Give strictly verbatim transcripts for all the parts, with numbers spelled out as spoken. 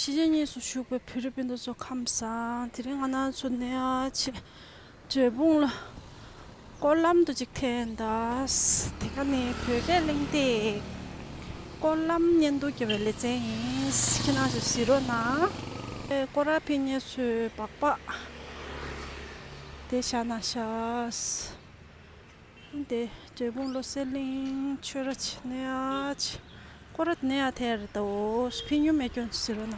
གཞིས་བྱེས་གཉིས་སུ་བཞུགས་པའི་བོད་རིགས་སྤུན་ཟླ་ཚོ་ཁམས་བཟང་། དེ་རིང་ང་རང་ཚོ་ནེ་ཨ་ཆེ་འབྲས་སྤུངས་ལ་སྐོར་ལམ་དུ་ཅིག་ཐེན་ད། དེ་ག་ནི་བོད་སྐད་གླེང་སྟེགས་སྐོར་ལམ་བརྙན་ཐུང་རྒྱབ་པའི་ལེ་ཚན་ཡིན། ཁྱེད་རང་ཚོས་གཟིགས་རོགས་གནང་། སྐོར་ར་ཕེབས་མཁན་ཚོས་སྦག་སྦག་དེ་བཞག་ན་ཤག་དེ་འབྲས་སྤུངས་བློ་གསལ་གླིང་ཆོས་ར་ཆེ་ནེ་ཨ་ཆེ་སྐོར་ར་ནེ་ཨ་ཐེ་རེ་ད་འོ་ཕི་ཉུ་མེ་སྐྱོན་ཟེར་རོ་ན།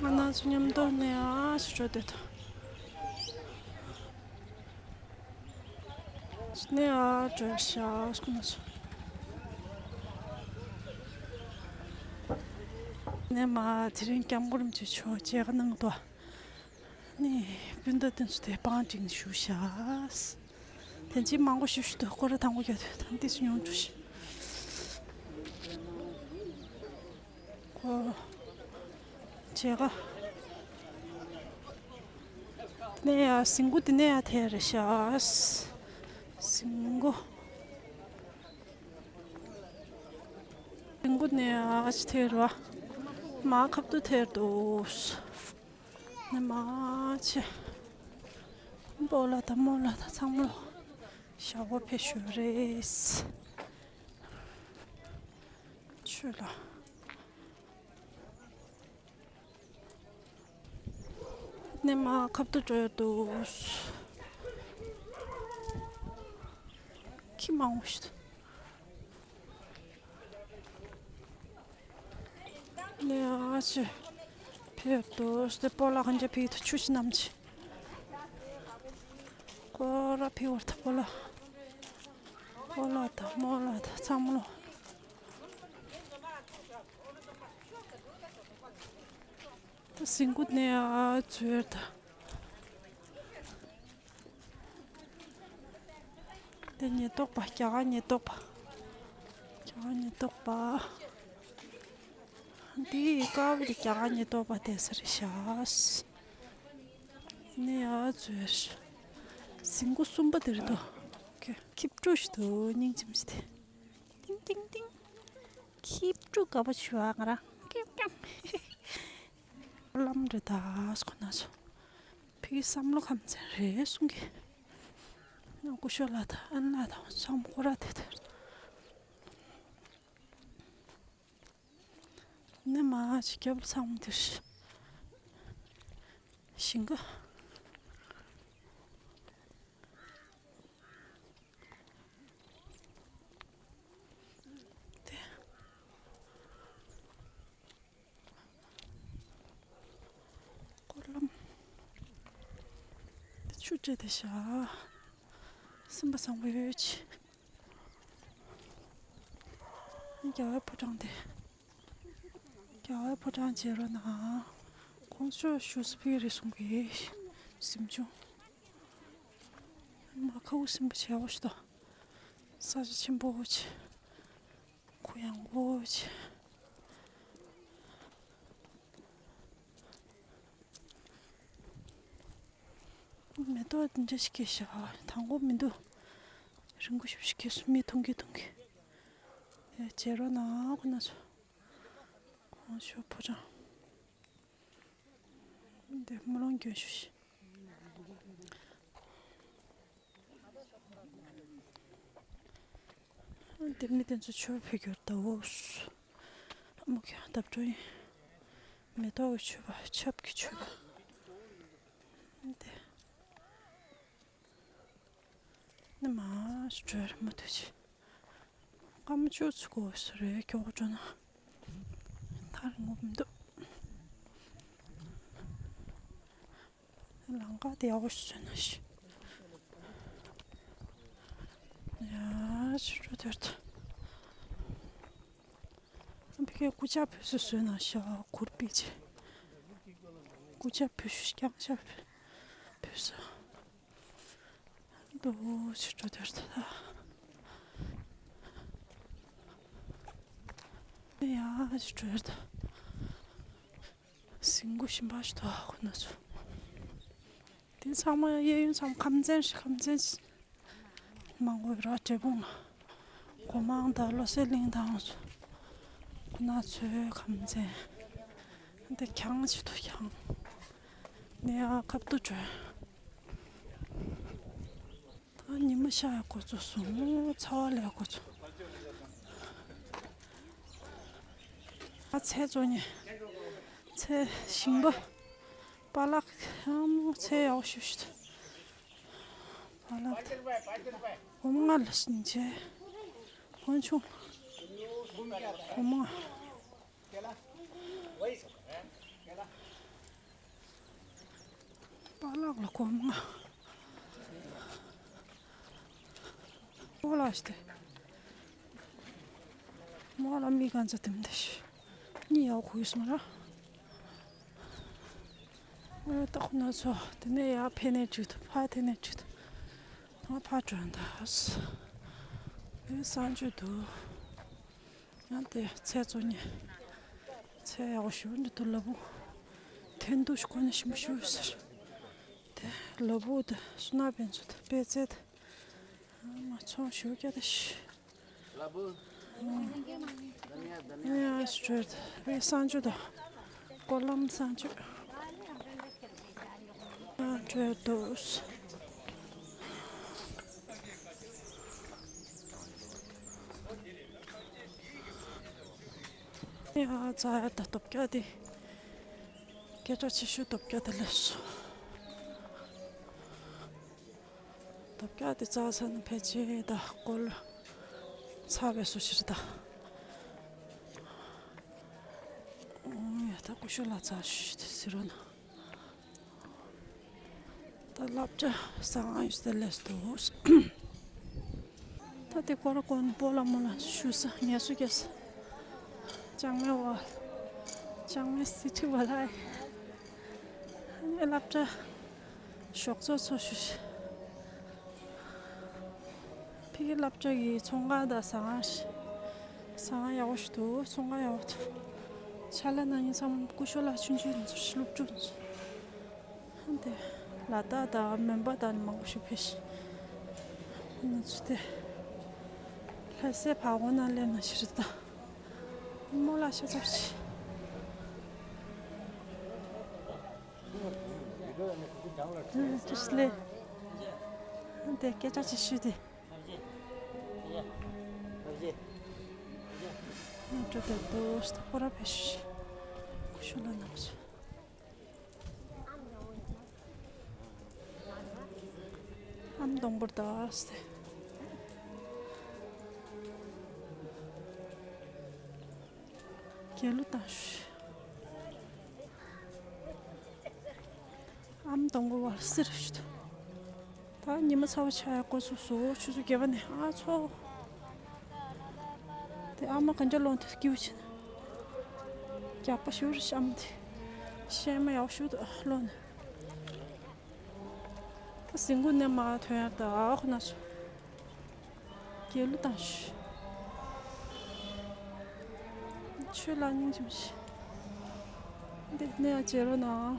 ང་ན་ཚོ་མཉམ་དུ་ནེ་ཨ་ཆེ་འགྲོ་དེ་ད་ནེ་ཨ་འགྲོ་ཤག་སྐུ་ན་ཚོ་ནེ་མ་དེ་རིང་སྐྱབས་མགོན་རིན་པོ་ཆེ་མཇལ་ཁ་གནང་དོ། ནི་སྤུན་ཟླ་དེ་ཚོ་དེ་པང་སྒྲིག་ནས་བཞུགས་ཤག་དེ་ཚོ་མང་པོ་ཞིག་ཞུ་དུས་སྐོར་ར་དང་པོ་རྒྱག་དུས་ད་འདི་ཚོ་ཉུང་འགྲོ་ཤག་ཁོ་བྱེད་ག་ནས་ཡ་ཟིང་གུ་དེ་ནས་ཡ་ཐེ་རེ་ཤག་ཟིང་གུ་ཟིང་གུ་ནས་ཡ་ཐེ་ར་མ་ཁབ་ཏུ་ཐེ་ར་འདུག་ནས་མ་ཆེ། སྤོ་ལགས་དང་རྨོ་ལགས་དང་ཚང་མ་ལོ་ཞག་པོ་ཕེབས་ཞུ་རེད། ཆུ་ལ་ནས་མ་ཁབ་ཏུ་འགྲོ་ཡོད་འདུག་ཁྱི་མང་པོ་ཞིག་འདུག་ནས་ཨ་ཅེ་ཕེབས་དོ་སྟེ་སྤོ་ལགས་གང་ཅི་ཕེབས་དོ་ཆུ་ཞིག་ནམ་ཅི་ཁོ་ར་ཕེབས་བར་ཐག་སྤོ་ལགས་སྤོ་ལགས་དང་རྨོ་ལགས་དང་ཚང་མ་ལོ། ད་ཟིང་གུ་ནས་ཨ་ཙུ་ཡར་ད། དེ་ཉེན་རྟོག་པ་རྒྱ་གར་ཉེན་རྟོག་པ། རྒྱ་གར་ཉེན་རྟོག་པ། འདི་ཀ་བ་དེ་རྒྱ་གར་ཉེན་རྟོག་པ་དེ་ས་རེད་ཤག་ནས་ཨ་ཙུ་ཡར། ཟིང་གུ་གསུམ་པ་དེ་རེད་དོ། ཁྱི་ཕྲུག་ཞིག་འདུག་སྙིང་རྗེ་མོ་ཞིག་དེ། ཏིང་ཏིང་ཏིང་། ཁྱི་ཕྲུག་དགའ་པོ་བྱུང་ང་རང་ཀེང་ཀེང་། ལམ་རེད་ད་ཁོ་ན་ཚོ། ཕི་བསམ་བློ་ཁམས་ཚན་རེད་གསུང་གི་སྐུ་ཞབས་ལགས་དང་ཨན་ལགས་དང་ཚང་མ་ཁོ་ར་དེ་དེར། ནས་མ་ཅིག་རྒྱབ་ཚང་མ་དེར་ཞིང་ཁ། དེ། སྐོར་ལམ། དེ་ཆུ་བྲེ་དེ་ཤ། སེམས་པ་བཟང་པོ་ཡོད་ཅི། རྒྱལ་བའི་ཕོ་བྲང་དེ། རྒྱལ་བའི་ཕོ་བྲང་མཇལ་རོགས་གནང་། ཁོང་ཚོ་ཞུ་སི་ཕི་རེ་གསུང་གི་གཟིམ་ཆུང་། མ་ཁ་བོ་སིམ་པ་བྱས་འོ་ཤི་ཏོ། ས་ཆ་ཆེན་པོ་བོ་ཆེ། གུ་ཡངས་པོ་བོ་ཆེ། མེ་ཏོག་འདི་འདྲ་ཞིག་སྐྱེས་ཤག་དང་པོ་མི་འདུག་རིང་པོ་ཞིག་སྐྱེས་སོང་། མི་ཐུང་གི་ཐུང་གི་དེ་བྱེད་རོགས་གནང་ཁོ་ན་ཚོ། གོང་ཞོ་ཕོ་བྲང་། འདི་སྨོན་ལམ་སྐྱོན་ཞུ་ཞིག་འདི་མི་དེ་ཚོ་ཆོས་ཕེབས་རྒྱུར་ད་འོ། ཨ་མོ་ཁྱོད་བརྡབ་འགྲོ་ཡིན། མེ་ཏོག་གི་མཆོད་པ་ཆབ་ཀྱི་མཆོད་པ། འདི་ནི་མ་སྤྲོད་མ་ཐུབ་ཅི། སྐར་མ་བཅུ་ཚུགས་དགོས་སུ་རེད་ཁྱོད་འགྲོ་ན། ཐར་ངོ་མི་འདུག་ལང་ཀ་དེ་ཡག་པོ་ཞིག་བཟོས་ན་ཤི། ཡ་ཆུ་ཆུ་དེར་ཐོན། བི་ཁའི་སྐུ་ཆ་ཕུལ་སུ་བཟོས་ན་ཤ་གུར་པི་ཆེ། སྐུ་ཆ་ཕུལ་སུ་རྐྱང་ཆ་ཕུལ་སུ། དུ་ཆུ་ཆུ་དེར་ཐོན། ཡ་ཆུ་ཆུ་དེར་ཐོན། ཟིང་གུ་ཞིམ་པ་ཞིག་འདུག་ཁོ་ན་ཚོ། དེ་ཚང་མ་གཡས་གཡོན་ཚང་མ་ཁམས་ཚན་ཞིག་ཁམས་ཚན་ཞིག་མང་པོ་ཡོད་ར་འབྲས་སྤུངས་ལ། སྒོ་མང་དང་བློ་གསལ་གླིང་དང་ཚོ། ན་ཚོའི་ཁམས་ཚན། འདི་གྱང་ཆེ་ཏོ་གྱང་། ནས་ཨ་ཁབ་ཏུ་བྲོས། ད་ཉི་མ་ཤར་འགོ་ཚུགས་སོང་། ཚ་བ་ལས་འགོ་ཚུགས། ཨ་ཚལ་བཙོང་ནས། ཚལ་ཞིང་པ། པ་ལགས་ཡང་ཚལ་ཡག་ཤོས་ཤིག་པ་ལགས་དེ། སྒོར་མོ་ལྔ་ལ་ཞིང་ཆེ། སྒོར་ཆུང་། སྒོར་མོ་ལྔ། པ་ལགས་ལ་སྒོར་མོ་ལྔ། སྒོར་ལ་ཞིག་དེ། མོ་ལ་མི་གང་ཚ་དེམ་དེ་ཞིག་གཉིད་ཡག་ཁུག་སོང་ར། ཨེ་ད་ཁོ་ན་ཚོ་དེ་ནས་ཡར་ཕེབས་ནས་བྲིས་འདུག་ཕར་དེ་ནས་བྲིས་འདུག་ང་ཕར་འགྲོ་འདུག་ཨེ་གསང་སྤྱོད་འདུག་ཡང་དེ་ཚལ་བཙོང་ནས། ཚལ་ཡག་པོ་ཞེ་པོ་འདུག་ལ་ཕུག་འཐེན་ཐུག་ཞིག་ཁོ་ན་ཞིམ་པོ་ཞེ་པོ་ཟེར། དེ་ལ་ཕུག་དེ་སུ་ན་པན་ཚོ་དེ་པད་ཚལ་དེ། ང་ཚོང་ཞེ་པོ་སྐྱ་དེ་ཤི། ལ་ཕུག་ཨ་ནི་ཨ་སི་ཊྲེལ་རེད། གསང་སྤྱོད་དང་སྐོར་ལམ་གསང་སྤྱོད། ཨ་སྤྲོད་འདུག་ཡ་ཙ་ཡ་ད་སྟོབས་རྒྱག་དེ། སྐད་གྲགས་ཆེ་ཤོས་སྟོབས་རྒྱག་དེ་སླེབས་སོང་། སྟོབས་རྒྱག་དེ་རྩྭ་ས་ནི་ཕལ་ཆེར་ད་སྐོར་ཚར་བའི་སུ་ཕྱིར་ད། ཨོ་ཡ་ད་ཀུ་ཤུ་ལ་རྩྭ་ཞུ་དེ་ཟེར་རོ་ན། ད་སློབ་གྲྭ་ཟ་ཁང་ཡོད་ས་དེ་སླེབས་འདུག་ད་དེ་སྐོར་སྐོར་ནི་སྤོ་ལགས་རྨོ་ལགས་ཞུ་ས་ངལ་གསོ་རྒྱག་ས། ལྕང་མའི་ཝ། ལྕང་མའི་སི་ཊི་ཝ་ལ་ཡི། ཨ་ནི་སློབ་གྲྭ་ཞོགས་ཚོགས་ཚོགས་ཞུ་ཞིག་ཕ་གི་སློབ་གྲྭ་གི་ཚོང་ཁང་དང་ཟ་ཁང་ཞིག་ཟ་ཁང་ཡག་པོ་ཞིག་འདུག་ཚོང་ཁང་ཡག་པོ་འདུག་ཕྱག་ལས་གནང་མཁན་ཚང་མ་སྐུ་ཞབས་ལགས་ཆུང་ཆུང་ཡིན་ཚུལ་སློབ་ཕྲུག་ཡིན་ཚུལ། ཧན་དེ་ལ་དྭགས་དང་མོན་པ་དང་མང་པོ་ཞིག་ཕེབས་ཤིང་། ང་ཚོ་དེ་ལྷ་སའི་བར་སྐོར་ནང་སླེབས་ན་ཞིག་རེད་ད། རྨོ་ལགས་ཤ་ཚ་ཞིག་ཨ་ཅི་ལེ། ཨ་དེ་སྐད་ཆ་ཅིག་ཞུས་ཏེ། ཨ་འགྲོ་དེ་དོ་ཤི་ད་ཁོ་ར་བེ་ཤི། ཁུ་ཤུ་ལ་ནག་ཤི། ཨམ་སྡོང་པོར་ད་སྟེ། རྒྱལ་གླུ་བཏང་ཤུ། ཨམ་སྡོང་པོ་བར་སིར་ཤུ། ད་ཉི་མ་ཚ་བོ་ཆགས་ཡ་འགོ་ཚུགས་སོ་ཆུ་ཚོད་བརྒྱད་པ་ནས་ཨ་ཚོ། དེ་ཨ་མ་གན་རྒྱ་ལོན་དུ་སྐྱིའུ་ཕྱིན། རྒྱགས་པ་ཞུ་རུ་ཤམ་དེ། ཤེས་མ་ཡག་ཤུ་དུ་ལོན། ད་ཟིང་གུ་ནས་མ་ཐོན་ཡ་ད་ཨ་ཁོ་ན་སུ། རྒྱལ་གླུ་བཏང་ཤིག་ཆོས་ལ་སྙིང་རྗེ་མི་ཤེས། འདི་ནས་བྱེད་རོགས་གནང་།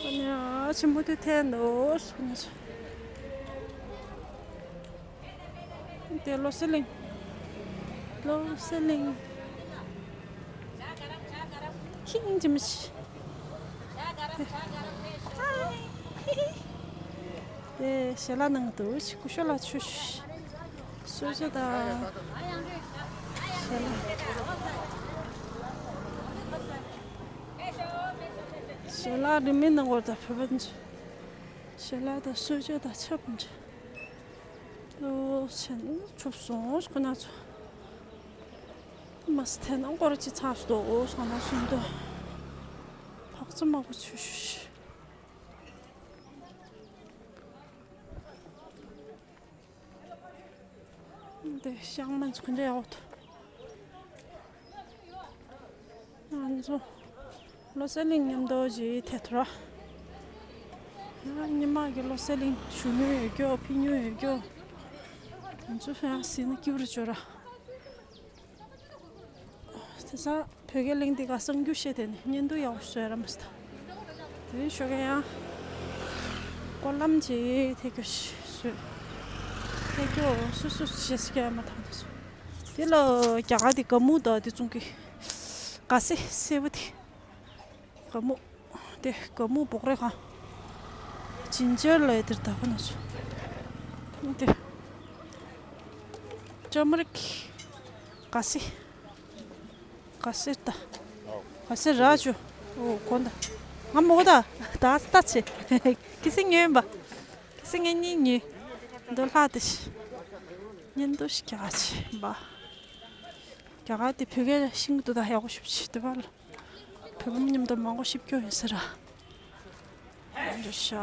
ཨ་ནི་ཨ་ཆེན་པོ་དེ་ཐལ་འདུག་སོང་ནས། དེ་བློ་གསལ་གླིང་། བློ་གསལ་གླིང་། ཁྱི་སྙིང་རྗེ་མི་ཤེས། དེ་ཞལ་ལག་ནང་དུ་ཞིག་སྐུ་ཞོ་ལ་ཆུ་ཞིག་གསོལ་ཇ་དང་། ཞལ་ལག་ཞལ་ལག་རིན་མེད་ནང་བར་དང་བོད་པ་ཞལ་ལག་དང་གསོལ་ཇ་དང་ཆབ་འདྲ། ལོ་ཆེན་ཆུབ་སོང་ཁོ་ན་ཚོ། མ་སི་ཐན་ཨང་སྐོར་གྱི་ཚགས་སུ་འདུག་སོང་ན་སུན་དུ། ཕག་ཚོ་མ་གོ་ཆུ་ཤུ་ཤུ། འདི་ཤང་མན་ཚོ་འདྲ་ཡོད། ང་ཚོ་བློ་གསལ་གླིང་མཉམ་དུ་བྱེད་ཐད་དུ་ར། ཉི་མ་གི་བློ་གསལ་གླིང་ཞུ་མྱོང་ཡོད་རྒྱུ་ཕི་མྱོང་ཡོད་རྒྱུ། ང་ཚོ་ཧ་སི་ན་སྐྱུར་བཅོ་ར། དེ་ས་བོད་སྐད་གླེང་དེ་ག་གསང་རྒྱུ་བཤད་དེ་ནི་བརྙན་ཐུང་ཡག་པོ་བཟོས་ར་མ་སི་ད། དེ་ནི་ཞོགས་ཀ་ཡང་སྐོར་ལམ་གྱི་ཐད་རྒྱུ་བཟོས། ཐད་རྒྱུ་སུ་སུ་བྱེད་སི་ཀ་ཡ་མ་ཐང་དུ་སོ། དེ་ལ་རྒྱ་གར་དེ་ག་མུ་དང་དེ་ཚོང་གི་ག་སེ་སེ་བ་དེ། ག་མུ། དེ་ག་མུ་སྦོག་རེ་གང་། ཇིན་ཇར་ལ་དེར་ད་ག་ན་སོ། དེ་ཅ་མ་རིག་ག་སེ། ག་སེ་ད། ག་སེ་ར་ཅོ། ཨོ་གོ་ད། ང་མོ་ད། ད་ད་ཆེ། ཁི་སེ་ཉོས་པ། ཁི་སེ་ངེ་གཉིས་ཉོས། འདོ་ལྷ་དེ་ཤི། ཉན་འདོ་ཤི་རྒྱ་ཆེ་བ། རྒྱ་གར་དེ་བོད་སྐད་ཤིང་དུ་ད་ཡག་པོ་ཞིབ་ཆེ་དེ་བ་ལ། བོད་པ་མཉམ་དུ་མང་པོ་ཞིབ་སྐྱོ་ཡིན་ཟེར་ར། འདི་ཤ་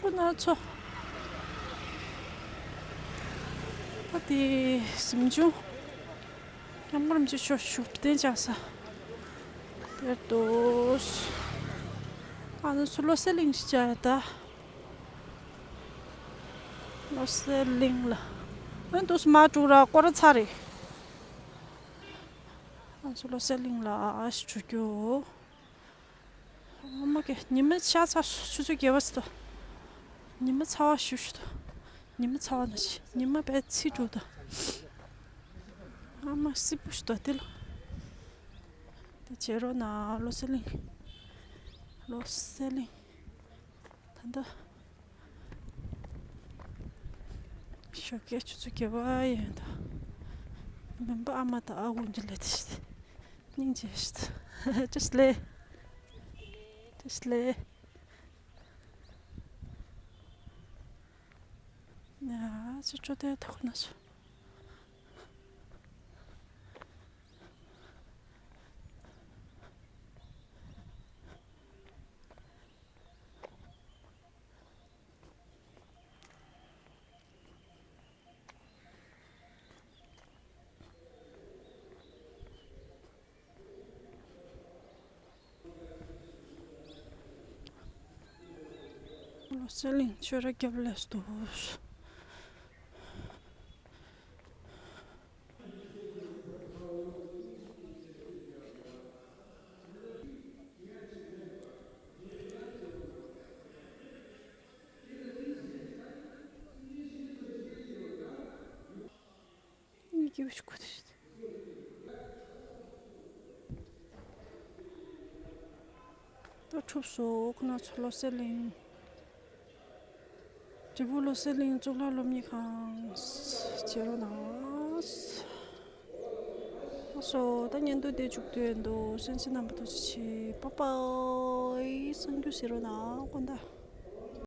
ཀུ་ན་ཚོ། ཨ་དེ་གཟིམ་ཆུང་། སྐྱབས་མགོན་རིན་པོ་ཆེ་མཆོག་བཞུགས་གདན་འཇགས་ས། དེར་འདུག་ཨ་ནི་ཚོ་བློ་གསལ་གླིང་ཞིག་བྱ་ཡ་ད། བློ་གསལ་གླིང་ལ། ཨ་ནི་འདུག་མ་དྲུག་ར་སྐོར་ར་ཚར་རེད། ཨ་ནི་ཚོ་བློ་གསལ་གླིང་ལ་ཨ་ཞིག་འགྲོ་རྒྱུ། ཨ་མ་ཀེ་ཉི་མ་ཤར་ཚར་ཆུ་ཚོད་བརྒྱད་པ་ཙམ། ཉི་མ་ཚ་བ་ཞུ་ཞུ་དང་། ཉི་མ་ཚ་བ་ན་ཞིག་ཉི་མ་བས་ཚིག་འགྲོ་དང་། ཨ་མ་སྲིད་པོ་ཞུ་དང་དེ་ལ། དེ་བྱེད་རོགས་གནང་བློ་གསལ་གླིང་། བློ་གསལ་གླིང་། ད་ལྟ་ཞོགས་ཀས་ཆུ་ཚོད་བརྒྱད་པ་ཡིན་ད། མིན་པ་ཨ་མ་དང་ཨ་ཁུ་འདི་ལས་དེ་ཤི་ད། སྙིང་རྗེ་ཤི་ད། ཅི་ལས། ཅི་ལས། ཡ་ཅི་ཅོ་དེ་ཐོག་ན་སོ། བློ་གསལ་གླིང་ཆོས་ར་རྒྱབ་ལས་འདུག་གཉིས་ཀྱི་བུ་ཞིག་གོ་ཐུབ་ཤིག་ད་ཁྲུབ་སོ་ཁོ་ན་ཚོ་བློ་གསལ་གླིང་། འབྲས་སྤུངས་བློ་གསལ་གླིང་གཙུག་ལག་སློབ་གཉེར་ཁང་། བྱེད་རོགས་གནང་། ཨ་སོ་ད་བརྙན་ཐུང་དེ་མཇུག་བསྡུ་ཡས་འདུག་གསན་གཟིགས་གནང་བ་ཐུགས་རྗེ་ཆེ། པ་པའི་གསར་འགྱུར་གཟིགས་རོགས་གནང་། དགོངས་དག